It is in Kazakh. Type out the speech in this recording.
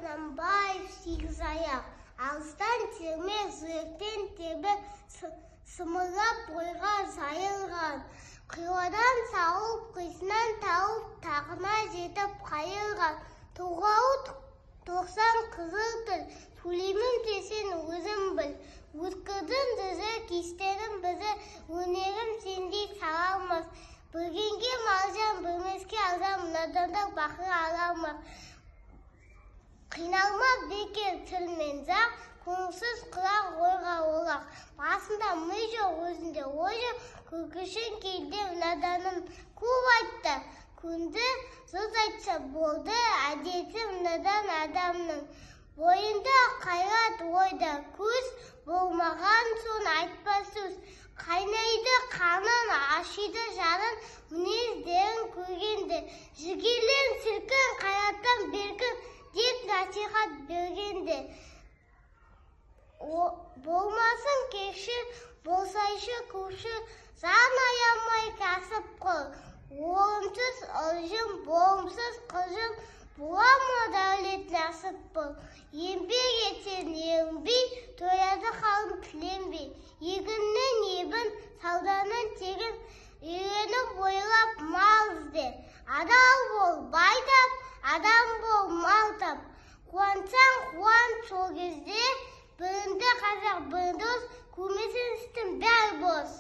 Құнанбаев Сегізаяқ. Алыстан терме, жүректен тебі, сымырлап ойға жайылған. Қиладан сауып, қисынан тауып, тағына жетіп қайырған. Толғауы 90 қызыл тіл, сөйлеймін десең өзің біл. Өткірдің жүзі, кестердің бізі, өнерім сендей сала алмас. Білгенге маржан, білмеске арзан, надандар бақыра ала алмас. Қиналма бекер тілмен зақ, көңілсіз құлақ ойға олақ. Басында ми жоқ, өзінде ой жоқ, күлкішін кейде наданым көп айтты. Көнді, сөз айтса болды, әдеті надан адамның. Бойында қайрат, ойда көз, болмаған соң айтпа сөз. Қайнайды қанын, ашиды жанын, мінездерін көргенде. Жігерлен сілкін, қайраттан беркін, деп насихат бергенде. Болмасын кекшіл, болсайшы көпшіл, жан аямай кәсіп қыл. Орынсыз ыржың, болымсыз қыржың, бола ма дәулет нәсіп бұл? Еңбек етсең ерінбей, тояды қалың тіленбей. Егіннің ебін, сауданың тегін, үйреніп ойлап мал ізде. Адал бол, бай тап, адам бол, мал тап. Қуансаң қуан сол кезде, біріңді қазақ, бірің дос, көрмесең істің бәрі бос.